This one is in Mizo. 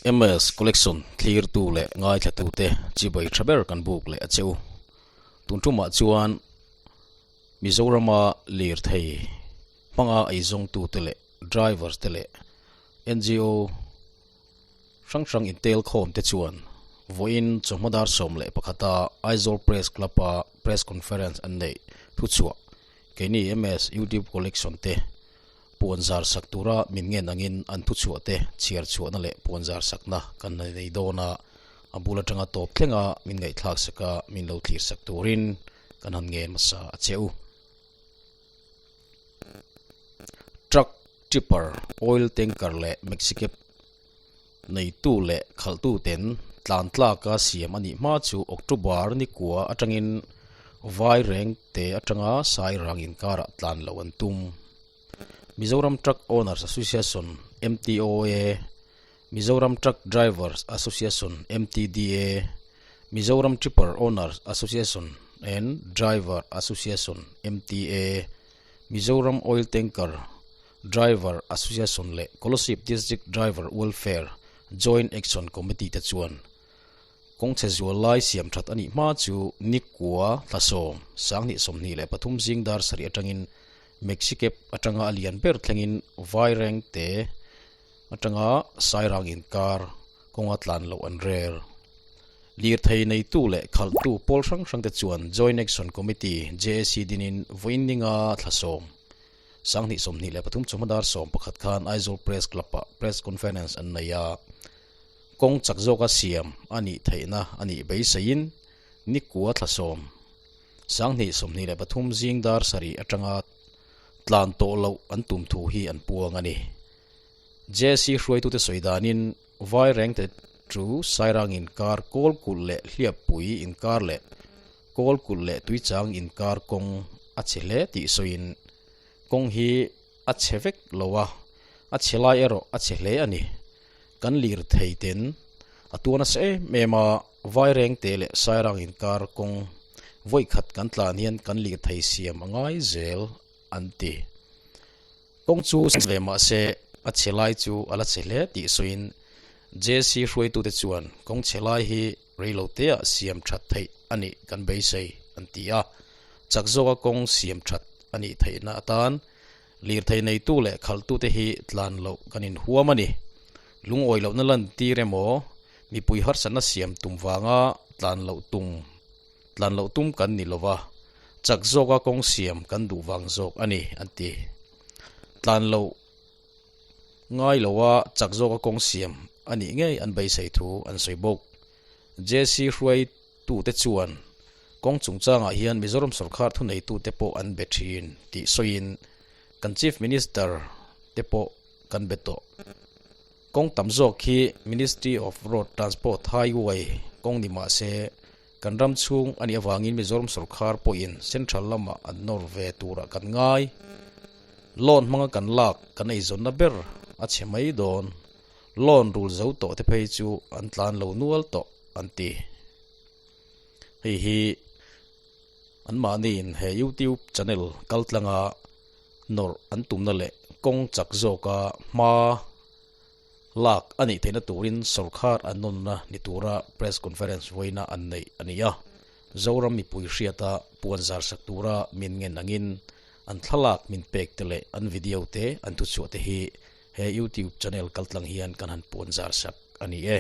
MS Collection thlirtu leh ngaithlatute chibai tha ber kan buk leh a che u. Tun tumah chuan Mizorama lirthei hmanga eizawngtute leh drivers te leh NGO hrang hrang intel khawm te chuan vawiin chawhma dar 11 a Aizawl Press Club a Press Conference an neih thuchhuah keini MS YouTube Collection te puan zar sak tura min ngen angin an thuchhuah te chhiar chhuahna leh puan zar sakna kan la nei dawn a, a bul atanga tawp thlenga min ngaihthlak sak a min lo thlir sak turin kan han ngen hmasa a che u. Truck, tipper, oil tanker leh maxicab neitu leh khalhtu ten tlan tlaka siam a nih hma chu October ni kua atangin vai reng te atanga Sairang inkarah tlan loh an tum. Mizoram Truck Owners Association, MTOA, Mizoram Truck Drivers Association, MTDA, Mizoram Tipper Owners Association and Driver Association, MTA, Mizoram Oil Tanker Driver Association leh Kolasib District Driver Welfare Joint Action Committee te chuan kawng chhe zual lai siam that a nih hma chu nikua thla sawm, 2023 zing dar sarih atangin Maxicab atanga a lian ber thlengin Vairengte atanga Sairang inkar kawnga tlan loh an rel. Lirthei neitu leh khalhtu pawl hrang hrang te chuan Joint Action Committee, JAC, dinin vawiin ninga thla sawm, 2023 chawhma dar 11 khan Aizawl Press Club-ah Press Conference an nei a. Kawng chak zawka siam a nih theihna a nih beiseiin nikua thla sawm, 2023 zing dar sarih atanga tlan tawh loh an tum thu hi an puang a ni. JC hruaitute sawi danin Vairengte chu Sairang inkar kawl kulh leh Hliappui inkar leh kawl kulh leh Tuichang inkar kawng a chhe hle tih sawiin kawng hi a chhe vek lo a, a chhe lai erawh a chhe hle a ni. Kan lir thei ten a tuar nasa em em a, Vairengte leh Sairang inkar kawng vawikhat kan tlan hian kan lir thei siam a ngai zel an ti. Kawng chu ve mah se a chhe lai chu a la chhe hle tih sawiin JC hruaitute chuan kawng chhe lai hi reiloteah siam that theih a nih kan beisei an ti a, chak zawka kawng siam that a nih theihna atan lirthei neitu leh khalhtute hi tlan loh kan inhuam a ni. Lungawi lohna lantir emaw mipui harsatna siam tum vanga tlan loh tum tlan loh tum kan ni lova, chak zawka kawng siam kan duh vang zawk a ni, an ti. Tlan loh ngai loa chak zawka kawng siam a nih ngei an beisei thu an sawi bawk. JC hruaitute chuan kawng chungchangah hian Mizoram sawrkar thuneitute pawh an be thin tih sawiin, Kan Chief Minister te pawh kan be tawh. Kawng tam zawk hi Ministry of Road Transport Highway kawng ni mah se, Kan ram chhung a nih avangin Mizoram sawrkar pawhin Central lamah an nawr ve turah kan ngai. Loan hmanga kan lak kan eizawnna ber a chhe mai dawn. Loan rul zo tawh te phei chu an tlan lo nual tawh an ti. Hei hi anmahniin he YouTube channel kaltlanga nawrh an tumna leh kawng chak zawka hma Lak a nih theihna turin sawrkar an nawnna ni tura press conference vawiina an neih a ni a. Zoram mipui hriata puan zar sak tura min ngen angin an thlalak min pek te leh an video te an thuchhuah te hi he YouTube channel kaltlang hian kan han puan zar sak a ni e.